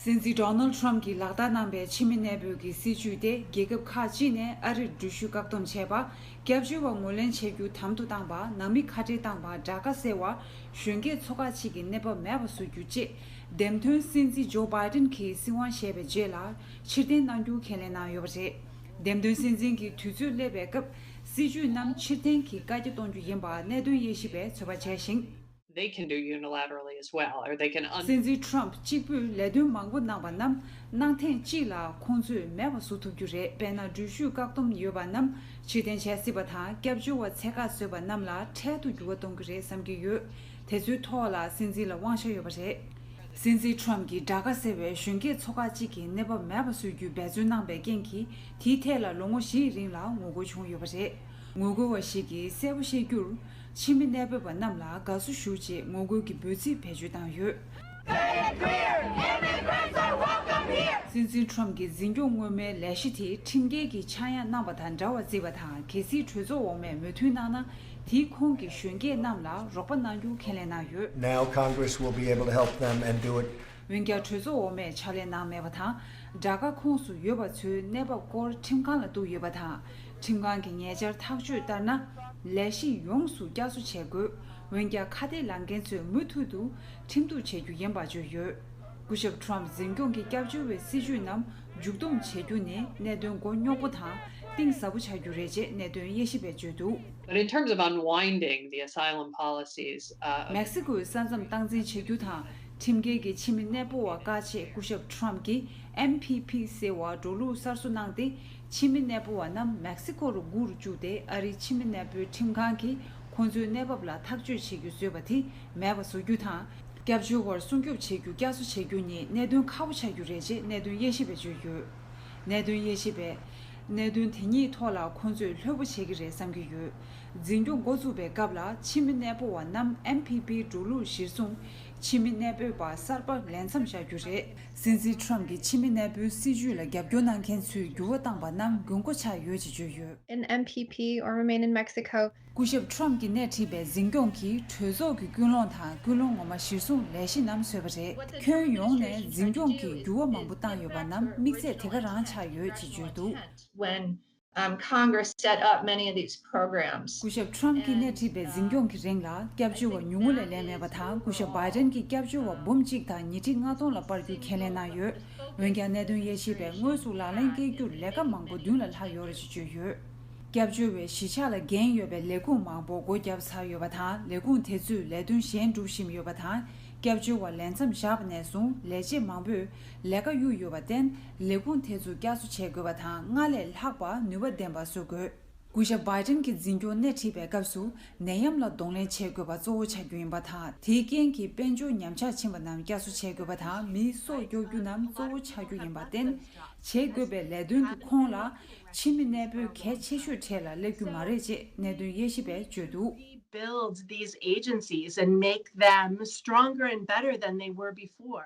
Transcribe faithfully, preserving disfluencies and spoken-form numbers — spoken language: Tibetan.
སྲིད་འཛིན་ཌོ་ནལ་ཊམ་གྱིས་ལག་བསྟར་གནང་པའི་ཕྱི་མི་གནས་སྤོས་ཀྱི་སྲིད་ཇུས་དེ་རྒྱལ་ཁབ་ཁག་ཅིག་ནས་ཨ་རིར་འགྲུལ་བཞུད་བཀག་སྡོམ་བྱས་པ། སྐྱབས་བཅོལ་བ་ངོས་ལེན་བྱེད་རྒྱུ་དམ་དུ་བཏང་པ། ནང་མི་ཁ་བྲལ་བཏང་པ། དགྲ་ཁ་སེལ་བ། གཞོན་སྐྱེས་ཚོ་ཁག་ཅིག་གི་གནས་བབ་མེད་པ་བཟོ་རྒྱུ་བཅས། འདེམས་ཐོན་སྲིད་འཛིན་ཇོ་བྷའི་ཏིན་གྱིས་སྲིད་དབང་བཞེས་པའི་རྗེས་ལ་ཕྱིར་འཐེན་གནང་རྒྱུ་ཁས་ལེན་གནང་ཡོད་པ་རེད། འདེམས་ཐོན་སྲིད་འཛིན་གྱི་དུས་ཚོད་སླེབས་པའི་སྐབས་སྲིད་ཇུས་རྣམས་ཕྱིར་འཐེན་གྱི་བཀའ་རྒྱ་གཏོང་རྒྱུ་ཡིན་པ་གནད་དོན་དབྱེ་ཞིབ་པས་ཚོད་དཔག་བྱས་ཤིང་། They can do unilaterally as well, or they can un- སྲིད་འཛིན་ཊམ་གཅིག་པུས་ལས་དོན་མང་པོ་གནང་པ་རྣམས་གནང་ཐེངས་གཅིག་ལ་ཁོང་ཚོས་མེད་པ་བཟོ་ཐུབ་རྒྱུ་རེད། དཔེར་ན། འགྲུལ་བཞུད་བཀག་སྡོམ་ཡོད་པ་རྣམས་ཕྱིར་འཐེན་བྱས་སྲིད་པ་དང་། སྐྱབས་བཅོལ་བ་ཚད་བཀག་བཟོས་པ་རྣམས་ལ་འཕྲལ་དུ་འགྱུར་བ་གཏོང་གི་རེད་བསམ་གྱི་ཡོད། དེ་ཚོའི་ཐོག་ལ་སྲིད་འཛིན་ལ་དབང་ཆ་ཡོད་པ་རེད། སྲིད་འཛིན་ཊམ་གྱིས་དགྲ་ཁ་སེལ་བའི་གཞོན་སྐྱེས་ཚོ་ཁག་ཅིག་གི་གནས་བབ་མེད་པ་བཟོ་རྒྱུའི་འབད་བརྩོན་གནང་པའི་རྐྱེན་གྱིས། དེའི་ཐད་ལ་ལོ་ངོ་བཞིའི་རིང་ལ་ངོ་རྒོལ་བྱུང་ཡོད་པ་རེད། ངོ་རྒོལ་བ་ཞིག་གིས་གསལ་པོ་བཤད་རྒྱུར། ཕྱི་མི་གནས་སྤོས་པ་རྣམས་ལ་དགའ་བསུ་ཞུ་ཅེས་ངོ་རྒོལ་གྱི་འབོད་ཚིག་བེད་སྤྱོད་བཏང་ཡོད། སྲིད་འཛིན་ཊམ་གྱི་འཛིན་སྐྱོང་སྔོན་མའི་ལས་གཞི་དེ་ཁྲིམས་འགལ་གྱི་ཆག་ཡང་གནང་པ་དང་འདྲ་བར་བརྩིས་པ་དང་། གལ་སྲིད་གྲོས་ཚོགས་འོག་མས་མོས་མཐུན་གནང་ན། དེས་ཁོང་གི་གཞོན་སྐྱེས་རྣམས་ལ་རོགས་པ་གནང་རྒྱུ་ཁས་ལེན་གནང་ཡོད། Now Congress will be able to help them and do it འོན་ཀྱང་། གྲོས་ཚོགས་འོག་མས་ཕྱག་ལས་གནང་མེད་པ་དང་། དགྲ་ཁ་ཁོངས་སུ་ཡོད་པ་ཚོའི་གནས་བབ་སྐོར་ཁྲིམས་ཁང་ལ་གཏུགས་ཡོད་པ་དང་། ཁྲིམས་ཁང་གི་ཉེ་ཆར་ཐག་གཅོད་ལྟར་ན། ལས་གཞི་ཡོངས་སུ་བསྐྱར་གསོ་བྱེད་དགོས། འོན་ཀྱང་། ཁ་གཏད་ལངས་མཁན་ཚོས་མུ་མཐུད་དུ་ཁྲིམས་གཏུག་བྱེད་རྒྱུ་ཡིན་པ་བརྗོད་ཡོད། སྐུ་ཞབས་ཊམ་འཛིན་སྐྱོང་གི་སྐྱབས་བཅོལ་བའི་སྲིད་ཇུས་རྣམས་མཇུག་བསྡོམས་བྱེད་རྒྱུ་ནི་གནད་དོན་མགོ་རྙོག་པོ་དང་གཏིང་ཟབ་པོ་ཆགས་རྒྱུ་རེད་ཅེས་གནད་དོན་དབྱེ་ཞིབ་པས་བརྗོད་འདུག But in terms of unwinding the asylum policies, uh, of མེག་སི་ཀོའི་ས་མཚམས་སྟངས་འཛིན་བྱེད་རྒྱུ་དང་། ཁྲིམས་འགལ་གྱི་ཕྱི་མི་གནས་སྤོ་བ་བཀག་ཆེད། སྐུ་ཞབས་ཊམ་གྱིས་ཨེམ་ཕི་ཕི་ཟེར་བར་འགྲོ་ལུགས་གསར་བཟོ་གནང་སྟེ། ཕྱི་མི་གནས་སྤོ་བ་རྣམས་མེག་སི་ཀོ་རུ་སྒུག་རུ་བཅུག་སྟེ། ཨ་རིའི་ཕྱི་མི་གནས་སྤོའི་ཁྲིམས་ཁང་གིས་ཁོང་ཚོའི་གནས་བབ་ལ་ཐག་གཅོད་བྱེད་རྒྱུ་བཟོས་པ་དེ་མེད་པ་བཟོ་རྒྱུ་དང་། སྐྱབས་བཅོལ་བར་སྲུང་སྐྱོབ་བྱེད་རྒྱུ་བསྐྱར་གསོ་བྱེད་རྒྱུ་གཉིས་གནད་དོན་ཁག་པོ་ཆགས་རྒྱུ་རེད་ཅེས་གནད་དོན་དབྱེ་ཞིབ་པས་བརྗོད་ཡོད། གནད་དོན་དབྱེ་ཞིབ་པས། གནད་དོན་དེ་གཉིས་ཐོག་ལ་ཁོང་ཚོས་ལྷོད་པོ་བྱེད་ཀྱི་རེད་བསམ་གྱི་ཡོད། འཛིན་སྐྱོང་འགོ་བཙུགས་པའི་སྐབས་ལ་ཕྱི་མི་གནས་སྤོ་བ་རྣམས་ཨེམ་ཕི་ཕིའི་འགྲོ་ལུགས་གཞིར་བཟུང་ཕྱི་མི་གནས་སྤོས་པ་གསར་པ་ལས་མཚམས་བཞག་རྒྱུ་རེད། སྲིད་འཛིན་ཊམ་གྱིས་ཕྱི་མི་གནས་སྤོའི་སྲིད་ཇུས་ལ་རྒྱབ་སྐྱོར་གནང་མཁན་ཚོས་འགྱུར་བ་བཏང་པ་རྣམས་དགོས་མཁོ་ཆགས་ཡོད་ཅེས་བརྗོད་ཡོད། In M P P or remain in Mexico. སྐུ་ཞབས་ཊམ་གྱིས་སྣེ་ཁྲིད་པའི་འཛིན་སྐྱོང་གིས་གྲོས་ཚོགས་ཀྱི་ཀུན་སློང་དང་ཀུན་སློང་ངོ་མ་གཞིར་བཟུང་ལས་གཞི་རྣམས་བཟོས་པ་རེད། ཁྱོན་ཡོངས་ནས་འཛིན་སྐྱོང་གིས་འགྱུར་བ་མང་པོ་བཏང་ཡོད་པ་རྣམས་དམིགས་ཚད་དེ་ག་རང་ཆགས་ཡོད་ཅེས་བརྗོད་འདུག When um, Congress set up many of these programs. སྐུ་ཞབས་ཊམ་གྱིས་སྣེ་ཁྲིད་པའི་འཛིན་སྐྱོང་གི་རིང་ལ་སྐྱབས་བཅོལ་བ་ཉུང་ངུ་ལས་ལེན་མེད་པ་དང་། སྐུ་ཞབས་བྷའི་ཏན་གྱིས་སྐྱབས་བཅོལ་བ་འབུམ་གཅིག་དང་ཉིས་ཁྲི་ལྔ་སྟོང་ལ་སྤར་རྒྱུ་ཁས་ལེན་གནང་ཡོད། འོན་ཀྱང་། གནད་དོན་དབྱེ་ཞིབ་པས་དངོས་སུ་ལག་ལེན་བཀལ་རྒྱུར་ལས་ཀ་མང་པོ་བདུན་ལ་ལྷག་ཡོད་རེད་ཅེས་བརྗོད་ཡོད། སྐྱབས་བཅོལ་བའི་གཞིས་ཆགས་ལ་འགན་ཡོད་པའི་ལས་ཁུངས་མང་པོ་སྒོ་བརྒྱབ་ཚར་ཡོད་པ་དང་། ལས་ཁུངས་དེ་ཚོས་ལས་དོན་གཞན་སྒྲུབ་བཞིན་ཡོད་པ་དང་། སྐྱབས་བཅོལ་བ་ལས་མཚམས་བཞག་པ་ནས་བཟུང་ལས་བྱེད་མང་པོས་ལས་ཀ་གཡུགས་ཡོད་པར་བརྟེན། ལས་ཁུངས་དེ་ཚོ་བསྐྱར་གསོ་བྱེད་དགོས་པ་དང་། སྔར་ལས་ལྷག་པ་ནུས་པ་ལྡན་པ་བཟོ་དགོས། སྐུ་ཞབས་བྷའི་ཏན་གྱི་འཛིན་སྐྱོང་སྣེ་ཁྲིད་པའི་སྐབས་སུ། ནད་ཡམས་ལ་གདོང་ལེན་བྱེད་དགོས་པ་གཙོ་བོ་ཆགས་རྒྱུ་ཡིན་པ་དང་། དེའི་རྐྱེན་གྱིས་དཔལ་འབྱོར་ཉམས་ཆག་ཕྱིན་པ་རྣམས་བསྐྱར་གསོ་བྱེད་དགོས་པ་དང་། མིའི་སྲོག་སྐྱོབ་རྒྱུ་རྣམས་གཙོ་བོ་ཆགས་རྒྱུ་ཡིན་པར་བརྟེན། བྱེད་དགོས་པའི་ལས་དོན་དུ་ཁོང་ལ་ཕྱི་མི་གནས་སྤོས་གལ་ཆེ་ཤོས་གྲས་ལ་སླེབས་རྒྱུ་མ་རེད་ཅེས་གནད་དོན་དབྱེ་ཞིབ་པས་བརྗོད་འདུག Build these agencies and make them stronger and better than they were before.